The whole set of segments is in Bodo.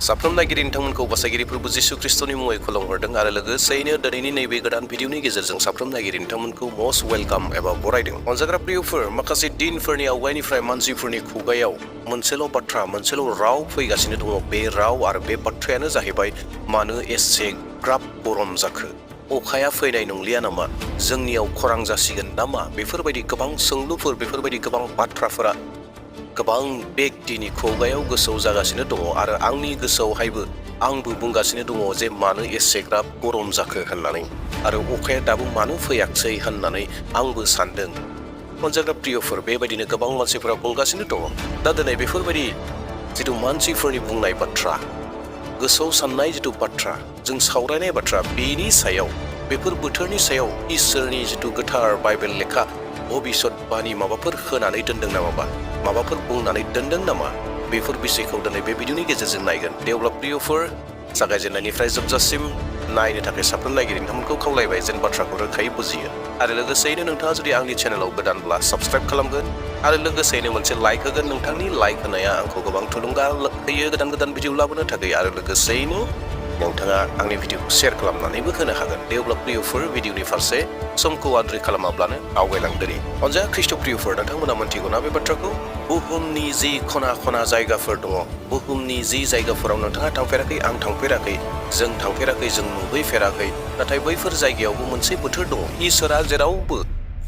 साफ्रोम नायगिरि नोंथांमोनखौ बासायगिरि प्रभु जिसु ख्रिस्टनि मुङै खुलुमहरदों आरो लोगोसेयैनो दिनैनि नैबे गोदान भिडिअनि गेजेरजों साफ्रोम नायगिरि नोंथांमोनखौ मस्ट वेलकाम एबा बरायदों। अनजाग्रा प्रियफोर, माखासे दिनफोरनि आवगायनिफ्राय मानसिफोरनि खुगायाव मोनसेल' बाथ्रा, मोनसेल' राव फैगासिनो दङ। बे राव आरो बे बाथ्रायानो जाहैबाय, मानो एसेग्राब गरम जाखो? अखाया फैनाय नंलिया नामा? जोंनियाव खरां जासिगोन नामा? बेफोरबायदि गोबां सोंलुफोर, बेफोरबायदि गोबां बाथ्राफोरा गोबां बेक्तिनि खुगायाव गोसोआव जागासिनो दङ आरो आंनि गोसोआवहायबो आंबो बुंगासिनो दङ जे मानो एसेग्राब गरम जाखो होननानै, आरो अखाया दाबो मानो फैयाखसै होननानै आंबो सानदों। अनजाग्रा प्रियफोर, बेबायदिनो गोबां मानसिफोरा बुंगासिनो दङ। दा दिनै बेफोरबायदि जिथु मानसिफोरनि बुंनाय बाथ्रा, गोसोआव साननाय जिथु बाथ्रा, जों सावरायनाय बाथ्रा, बेनि सायाव, बेफोर बोथोरनि सायाव इसोरनि जिथु गोथार बाइबेल लेखा भबिष्यतबाणी माबाफोर होनानै दोनदों नामा, माबाफोर बुंनानै दोनदों नामा, बेफोर बिषयखौ दिनै बे भिडिअनि गेजेरजों नायगोन। दे अब्ला प्रियफोर, जागायजेननायनिफ्राय जोबजासिम नायनो थाखाय साफ्रोम नायगिरि नोंथांमोनखौ खावलायबाय जेन बाथ्राखौ रोखायै बुजियो। आरो लोगोसेयैनो नोंथाङा जुदि आंनि चेनेलाव गोदानब्ला साबस्क्राइब खालामगोन आरो लोगोसेयैनो मोनसे लाइक होगोन। नोंथांनि लाइक होनाया आंखौ गोबां थुलुंगा होयो गोदान गोदान भिडिअ लाबोनो थाखाय, आरो लोगोसेयैनो नोंथाङा आंनि भिडिअखौ शेयार खालामनानैबो होनो हागोन। दे अब्ला प्रियफोर, भिडिअनि फारसे समखौ आद्रि खालामाब्लानो आवगायलांदोनि। अनजाया ख्रिस्ट' प्रियफोर, नोंथांमोना मोनथिगौना बे बाथ्राखौ? बुहुमनि जि खना खना जायगाफोर दङ, बुहुमनि जि जायगाफोराव नोंथाङा थांफेराखै, आं थांफेराखै, जों थांफेराखै, जों नुहैफेराखै, नाथाय बैफोर जायगायावबो मोनसे बोथोर दङ। इसोरा जेरावबो,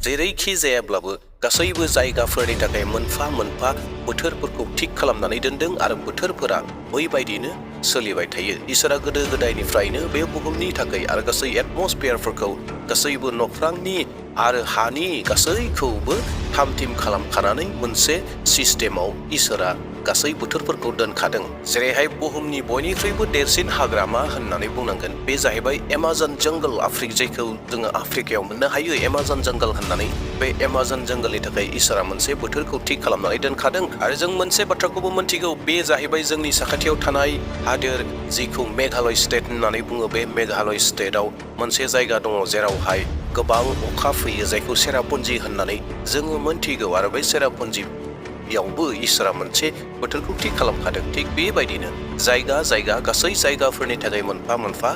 जेरैखि जायाब्लाबो गासैबो जायगाफोरनि थाखाय मोनफा मोनफा बोथोरफोरखौ थिग खालामनानै दोनदों आरो बोथोरफोरा बैबायदिनो सोलिबाय थायो। इसोरा गोदो गोदायनिफ्रायनो बे बुहुमनि थाखाय आरो गासै एटमस्फियारफोरखौ, गासैबो नख्रांनि आरो हानि गासैखौबो थाम-थिम खालामखानानै मोनसे सिस्टेमाव इसोरा गासै बोथोरफोरखौ दोनखादों। जेरैहाय बुहुमनि बयनिख्रुइबो देरसिन हाग्रामा होननानै बुंनांगोन, बे जाहैबाय एमाजन जंगल, जायखौ जोङो आफ्रिकायाव मोननो हायो, एमाजन जंगल होननानै। बे एमाजन जंगलनि थाखाय इसोरा मोनसे बोथोरखौ थिग खालामनानै दोनखादों। आरो जों मोनसे बाथ्राखौबो मोनथिगौ, बे जाहैबाय जोंनि साखाथियाव थानाय हादोर, जिखौ मेघालय स्टेट होननानै बुङो। बे मेघालय स्टेटआव मोनसे जायगा दङ जेरावहाय गोबां अखा फैयो, जायखौ सेरापुन्जि होननानै जोङो मोनथिगौ। आरो बै सेरापुन्जियावबो इसोरा मोनसे बोथोरखौ थिग खालामखादों। थिग बेबायदिनो जायगा जायगा, गासै जायगाफोरनि थाखाय मोनफा मोनफा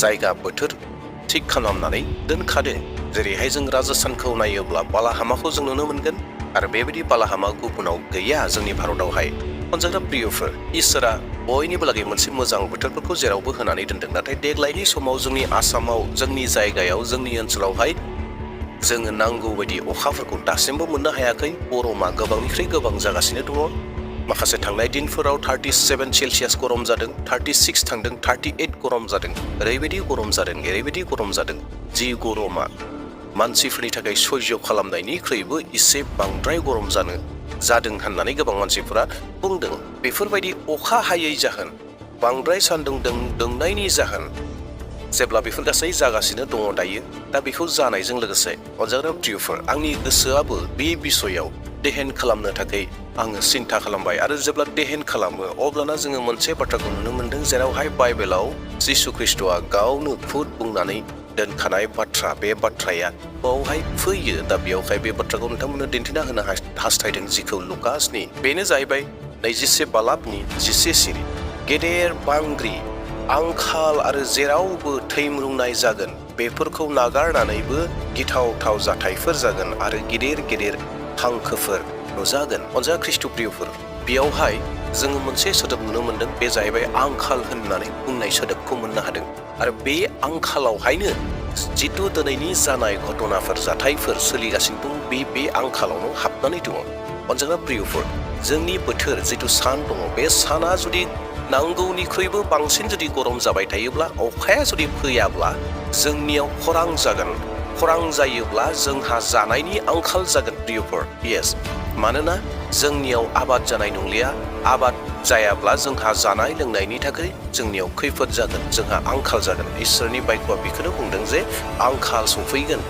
जायगा, बोथोर थिग खालामनानै दोनखादों। जेरैहाय जों राजस्थानखौ नायोब्ला बालाहामाखौ जों नुनो मोनगोन, आरो बेबायदि बालाहामा गुबुनाव गैया जोंनि भारतआवहाय। अनजाग्रा प्रियफोर, इसोरा बयनिबो लागै मोनसे मोजां बोथोरफोरखौ जेरावबो होनानै दोनदों। नाथाय देग्लायनि समाव जोंनि आसामाव, जोंनि जायगायाव, जोंनि ओनसोलावहाय जोङो नांगौ बायदि अखाफोरखौ दासिमबो मोननो हायाखै। गरमा गोबांनिख्रुइ गोबां जागासिनो दङ। माखासे थांनाय दिनफोराव 37 सेलसियास गरम जादों, 36 थांदों, 38 गरम जादों। ओरैबायदि गरम जादों, ओरैबायदि गरम जादों, जि गरमा मानसिफोरनि थाखाय सह्य खालामनायनिख्रुइबो एसे बांद्राय गरम जादों होननानै गोबां मानसिफोरा बुंदों। बेफोरबायदि अखा हायै जाहोन, बांद्राय सान्दुं दुंनायनि जाहोन, जेब्ला बेफोर गासै जागासिनो दङ दायो, दा बेखौ जानायजों लोगोसे अनजाग्रा प्रियफोर, आंनि गोसोआबो बे बिसयाव देहेन खालामनो थाखाय आङो सिन्था खालामबाय। आरो जेब्ला देहेन खालामो, अब्लाना जोङो मोनसे बाथ्राखौ नुनो मोनदों, जेरावहाय बाइबेलाव जिसु ख्रिस्ट'आ गावनो खुद बुंनानै दोनखानाय बाथ्रा, बे बाथ्राया बावहाय फैयो। दा बेयावहाय बे बाथ्राखौ नोंथांमोननो दिन्थिना होनो हास्थायदों, जिखौ लुकासनि, बेनो जाहैबाय 21 बालाबनि 10 सिरि। गेदेर बांग्रि, आंखाल आरो जेरावबो थैमरुंनाय जागोन, बेफोरखौ नागारनानैबो गिथावथाव जाथायफोर जागोन आरो गिदिर गिदिर हांखोफोर नुजागोन। अनजाग्रा ख्रिस्ट' प्रियफोर, बेयावहाय जोङो मोनसे सोदोब नुनो मोनदों, बे जाहैबाय आंखाल होननानै बुंनाय सोदोबखौ मोननो हादों। आरो बे आंखालावहायनो जिथु दिनैनि जानाय घटनाफोर, जाथायफोर सोलिगासिनो दं, बे आंखालावनो हाबनानै दङ। अनजाग्रा प्रियफोर, जोंनि बोथोर जिथु सान दङ, बे साना जुदि नांगौनिख्रुइबो बांसिन जुदि गरम जाबाय थायोब्ला, अखाया जुदि फैयाब्ला जोंनियाव खरां जागोन। खरां जायोब्ला जोंहा जानायनि आंखाल जागोन प्रियफोर। येस, मानोना जोंनियाव आबाद जानाय नंलिया। आबाद जायाब्ला जोंहा जानाय लोंनायनि थाखाय जोंनियाव खैफोद जागोन, जोंहा आंखाल जागोन। इसोरनि बायख'आ बेखौनो बुंदों जे आंखाल सफैगोन।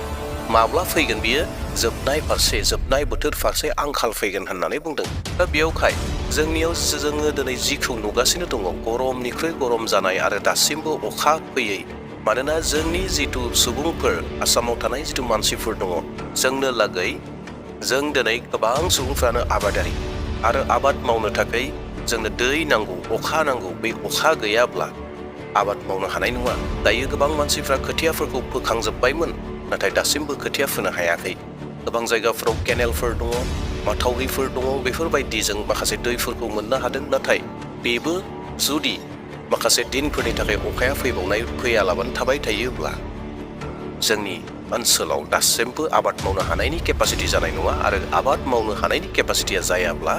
माब्ला फैगोन बियो? जोबनाय फारसे, जोबनाय बोथोर फारसे आंखाल फैगोन होननानै बुंदों। दा बेयावहाय जोंनियाव जोङो दिनै जिखौ नुगासिनो दङ, गरमनिख्रुइ गरम जानाय आरो दासिमबो अखा फैयै। मानोना जोंनि जिथु सुबुंफोर, आसामाव थानाय जिथु मानसिफोर दङ, जोंनो लागै जों दिनै गोबां सुबुंफ्रानो आबादारि, आरो आबाद मावनो थाखाय जोंनो दै नांगौ अखा नांगौ बे अखा गैयाब्ला आबाद मावनो हानाय नङा दायो गोबां मानसिफ्रा खोथियाफोरखौ फोखांजोब्बायमोन नाथाय दासिमबो खोथिया फोनो हायाखै गोबां जायगाफोराव केनेलफोर दङ माथावरिफोर दङ बेफोरबायदिजों माखासे दैफोरखौ मोननो हादों नाथाय बेबो जुदि माखासे दिनफोरनि थाखाय अखाया फैयालाबानो थाबाय थायोब्ला जोंनि ओनसोलाव दासिमबो आबाद मावनो हानायनि केपासिटि जानाय नङा आरो आबाद मावनो हानायनि केपासिटिया जायाब्ला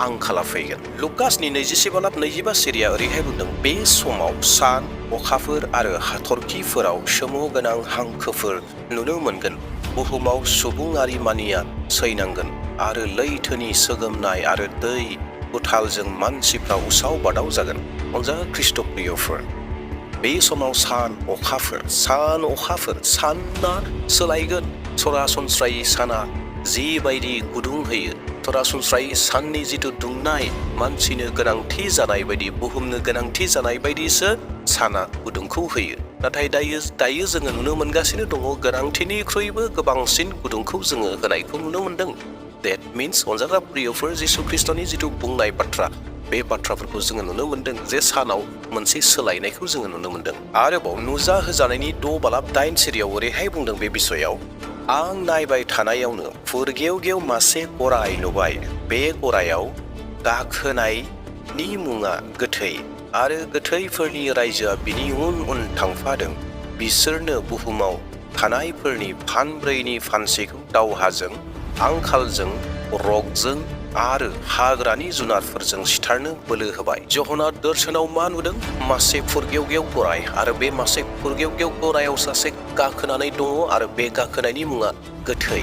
आंखाला फैगोन लुकासनि 27:22 सिरिया ओरैहाय बुंदों बे समाव सान अखाफोर आरो हाथरखिफोराव सोमो गोनां हांखोफोर नुनो मोनगोन बुहुमाव सुबुङारि मानिया सैनांगोन आरो लैथोनि सोगोमनाय आरो दै गुथालजों मानसिफ्रा उसाव बादाव जागोन अनजाग्रा ख्रीष्ट प्रियफोर बे समाव सान अखाफोर साना सोलायगोन सरासनस्रायै साना जिबायदि गुदुं होयो सरासनस्रायै साननि जिथु दुंनाय मानसिनो गोनांथि जानाय बायदि बुहुमनो गोनांथि जानाय बायदिसो साना गुदुंखौ होयो नाथाय दायो जोङो नुनो मोनगासिनो दङ गोनांथिनिख्रुइबो गोबांसिन गुदुंखौ जोङो होनायखौ नुनो मोनदों That means अनजाग्रा प्रियफोर जिसु ख्रीष्टनि जिथु बुंनाय बाथ्रा बे बाथ्राफोरखौ जोङो नुनो मोनदों जे सानाव मोनसे सोलायनायखौ जोङो नुनो मोनदों आरोबाव नुजा होजानायनि 6:8 सिरियाव ओरैहाय बुंदों बे बिसयाव आं नायबाय थानायावनो फुरगेव मासे गराय नुबाय बे गरायाव गाखोनायनि मुङा गोथै आरो गोथैफोरनि रायजोआ बिनि उन थांफादों बिसोरनो बुहुमाव थानायफोरनि फानब्रैनि फानसेखौ दावहाजों आंखालजों रगजों आरो हाग्रानि जुनारफोरजों सिथारनो बोलो होबाय जहना दर्शनाव मा नुदों मासे फुरगेव गराय आरो बे मासे फुरगेव गरायाव सासे गाखोनानै दङ आरो बे गाखोनायनि मुङा गोथै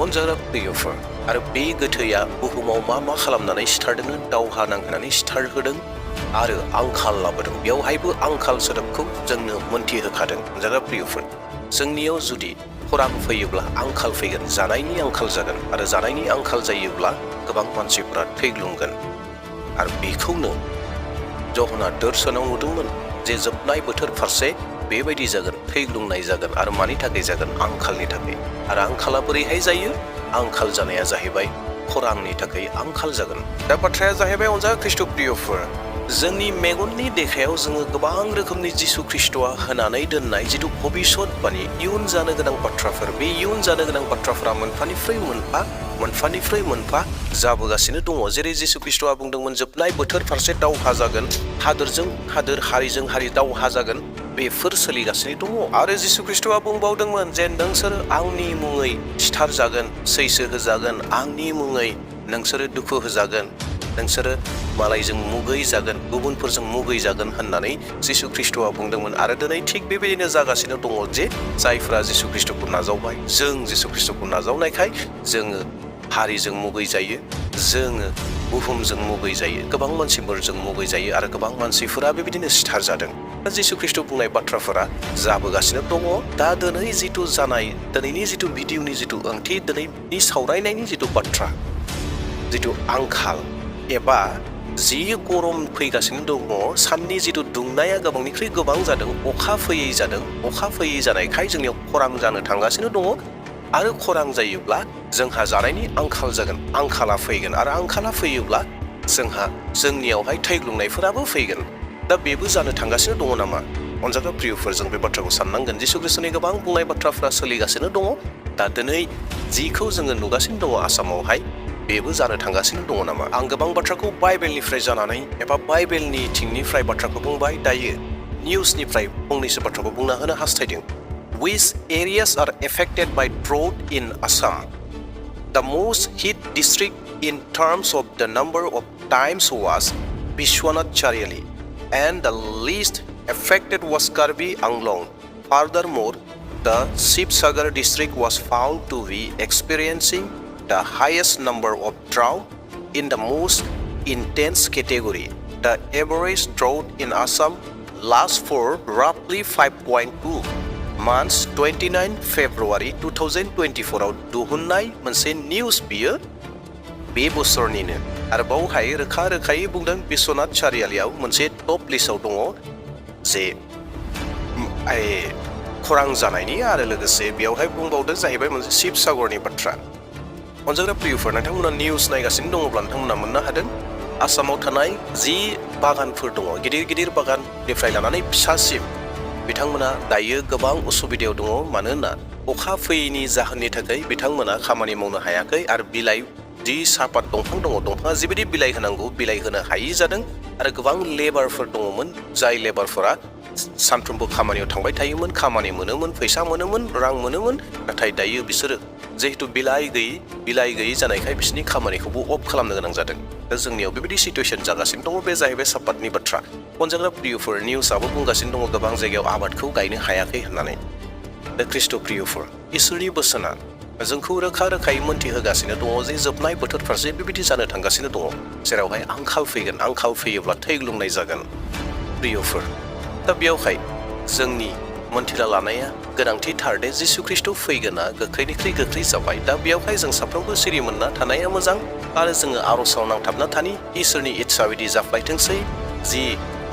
अनजाग्रा प्रियफोर आरो बे गोथैया बुहुमाव मा खालामनानै सिथारदों दावहा नांहोनानै सिथारहोदों आरो आंखाल लाबोदों बेवहायबो आंखाल सोदोबखौ जोंनो मोनथिहोखादों अनजाग्रा प्रियफोर जोंनियाव जुदि खरां फैयोब्ला आंखाल फैगोन जानायनि आंखाल जागोन आरो जानायनि आंखाल जायोब्ला गोबां मानसिफ्रा थैग्लुंगोन आरो बेखौनो जहना दर्शनाव नुदोंमोन जे जोबनाय बोथोर फारसे बेबायदि जागोन थैग्लुंनाय जागोन आरो मानि थाखाय जागोन आंखालनि थाखाय आरो आंखाला बोरैहाय जायो आंखाल जानाया जाहैबाय खरांनि थाखाय आंखाल जागोन दा बाथ्राया जाहैबाय अनजाग्रा ख्रीष्ट प्रियफोर जोंनि मेगननि देखायाव जोङो गोबां रोखोमनि जिसु ख्रीष्टआ होनानै दोननाय जिथु भबिष्यतबाणी इयुन जानो गोनां बाथ्राफोर बे इयुन जानो गोनां बाथ्राफोरा मोनफानिफ्राय मोनफा जाबोगासिनो दङ जेरै जिसु ख्रीष्टआ बुंदोंमोन जोबनाय बोथोर फारसे दावहा जागोन हादोरजों हादोर हारिजों हारि दावहा जागोन बेफोर सोलिगासिनो दङ आरो जिसु ख्रीष्टआ बुंबावदोंमोन जे नोंसोर आंनि मुङै सिथारजागोन सैसो होजागोन आंनि मुङै नोंसोरो दुखु होजागोन नोंसोरो मालायजों मुगै जागोन गुबुनफोरजों मुगै जागोन होननानै जिसु ख्रीष्टआ बुंदोंमोन आरो दिनै थिग बेबायदिनो जागासिनो दङ जे जायफोरा जिसु ख्रीष्टखौ नाजावबाय जों जिसु ख्रीष्टखौ नाजावनायखाय जोङो हारिजों मुगै जायो जोङो बुहुमजों मुगै जायो गोबां मानसिफोरजों मुगै जायो आरो गोबां मानसिफोरा बेबायदिनो सिथार जादों जिसु ख्रीष्ट बुंनाय बाथ्राफोरा जाबोगासिनो दङ दा दिनै जिथु जानाय दिनैनि जिथु भिडिअनि जिथु ओंथि दिनैनि सावरायनायनि जिथु बाथ्रा जिथु आंखाल एबा जि गरम फैगासिनो दङ साननि जिथु दुंनाया गोबांनिख्रुइ गोबां जादों अखा फैयै जानायखाय जोंनियाव खरां जानो थांगासिनो दङ आरो खरां जायोब्ला जोंहा जानायनि आंखाल जागोन आंखाला फैगोन आरो आंखाला फैयोब्ला जोंनियावहाय थैग्लुंनायफोराबो फैगोन दा बेबो जानो थांगासिनो दङ नामा अनजाग्रा प्रियफोर जों बे बाथ्राखौ साननांगोन जिसु ख्रीष्टनि गोबां बुंनाय बाथ्राफोरा सोलिगासिनो दङ दा दिनै जिखौ जोङो नुगासिनो दङ आसामावहाय बेबो जानो थांगासिनो दङ नामा आं गोबां बाथ्राखौ बाइबेलनिफ्राय जानानै एबा बाइबेलनि थिंनिफ्राय बाथ्राखौ बुंबाय दायो निउसनिफ्राय फंनैसो बाथ्राखौ बुंना होनो हास्थायदों Which areas are affected by drought in Assam? The most hit district in terms of the number of times was bwswn, and the least affected was Karbi Anglong. Furthermore, the Sibsagar district was found to be experiencing the highest number of drought in the most intense category. The average drought in Assam lasts for roughly 5.2 months 29 February 2024 आव दिहुननाय मोनसे निउस बियो बे बोसोरनिनो आरो बावहाय रोखायै बुंदों बिश्वनाथ चारियालियाव मोनसे टप लिस्टआव दङ जे खरां जानायनि आरो लोगोसे बेयावहाय बुंबावदों जाहैबाय मोनसे शिबसागरनि बाथ्रा अनजाग्रा प्रियफोर नोंथांमोना निउस नायगासिनो दङब्ला नोंथांमोना मोननो हादों आसामाव थानाय जि बागानफोर दङ गिदिर गिदिर बागाननिफ्राय लानानै फिसासिम बिथांमोना दायो गोबां उसुबिदायाव दङ मानोना अखा फैयैनि जाहोननि थाखाय बिथांमोना खामानि मावनो हायाखै आरो बिलाइ जि सापात दंफां दङ दंफाङा जिबायदि बिलाइ होनांगौ बिलाइ होनो हायि जादों आरो गोबां लेबारफोर दङमोन जाय लेबारफोरा सानफ्रोमबो खामानियाव थांबाय थायोमोन खामानि मोनोमोन फैसा मोनोमोन रां मोनोमोन नाथाय दायो बिसोरो जिहेतु बिलाइ गैयि जानायखाय बिसोरनि खामानिखौबो अफ खालामनो गोनां जादों दा जोंनियाव बेबायदि सिटुएसन जागासिनो दङ बे जाहैबाय सापातनि बाथ्रा अनजाग्रा प्रियफोर निउसआबो बुंगासिनो दङ गोबां जायगायाव आबादखौ गायनो हायाखै होननानै दा ख्रिस्ट' प्रियफोर इसोरनि बोसोना जोंखौ रोखा रोखायै मोन्थिहोगासिनो दङ जे जोबनाय बोथोर फारसे बेबायदि जानो थांगासिनो दङ जेरावहाय आंखाल फैगोन आंखाल फैयोब्ला थै ग्लुंनाय जागोन प्रियफोर दा बेयावहाय जोंनि मोन्थिना लानाया गोनांथिथार दे जिसु ख्रिस्ट' फैगोना गोख्रैनिख्रुइ गोख्रै जाबाय दा बेयावहाय जों साफ्रोमबो सिरि मोनना थानाया मोजां आरो जोङो आर'जाव नांथाबना थानि इसोरनि इत्सा बायदि जाफ्लायथोंसै जि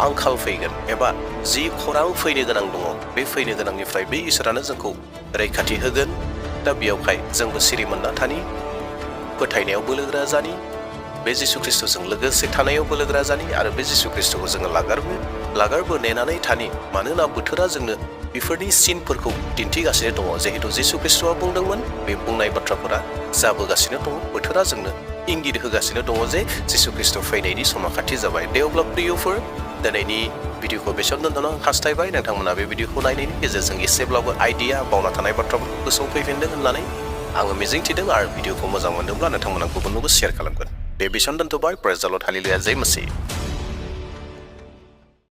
आंखाल फैगोन एबा जि खरां फैनो गोनां दङ बे फैनो गोनांनिफ्राय बे इसोरानो जोंखौ रैखाथि होगोन दा बेयावहाय जोंबो सिरि मोनना थानि फोथायनायाव बोलोगोरा जानि बे जिसु ख्रिस्ट'जों लोगोसे थानायाव बोलोगोरा जानि आरो बे जिसु ख्रिस्ट'खौ जोङो लागारबो नेनानै थानि मानोना बोथोरा जोंनो बेफोरनि सिनफोरखौ दिन्थिगासिनो दङ जिहेतु जिसु ख्रिस्ट'आ बुंदोंमोन बे बुंनाय बाथ्राफोरा जाबोगासिनो दङ बोथोरा जोंनो इंगित होगासिनो दङ जे जिसु ख्रिस्ट' फैनायनि समा खाथि जाबाय दे अब्ला प्रियफोर दिनैनि भिडिअखौ बेसेयावनो दोनथ'नो हास्थायबाय नोंथांमोना बे भिडिअखौ नायनायनि गेजेरजों एसेब्लाबो आइडिया बावना थानाय बाथ्राफोरखौ गोसोआव फैफिनदों होननानै आङो मिजिंथिदों आरो भिडिअखौ मोजां मोनदोंब्ला नोंथांमोना गुबुननोबो शेयार खालामगोन दे बेसेयावनो दोनथ'बाय प्रेज द लर्ड हालेलुया जय मसीह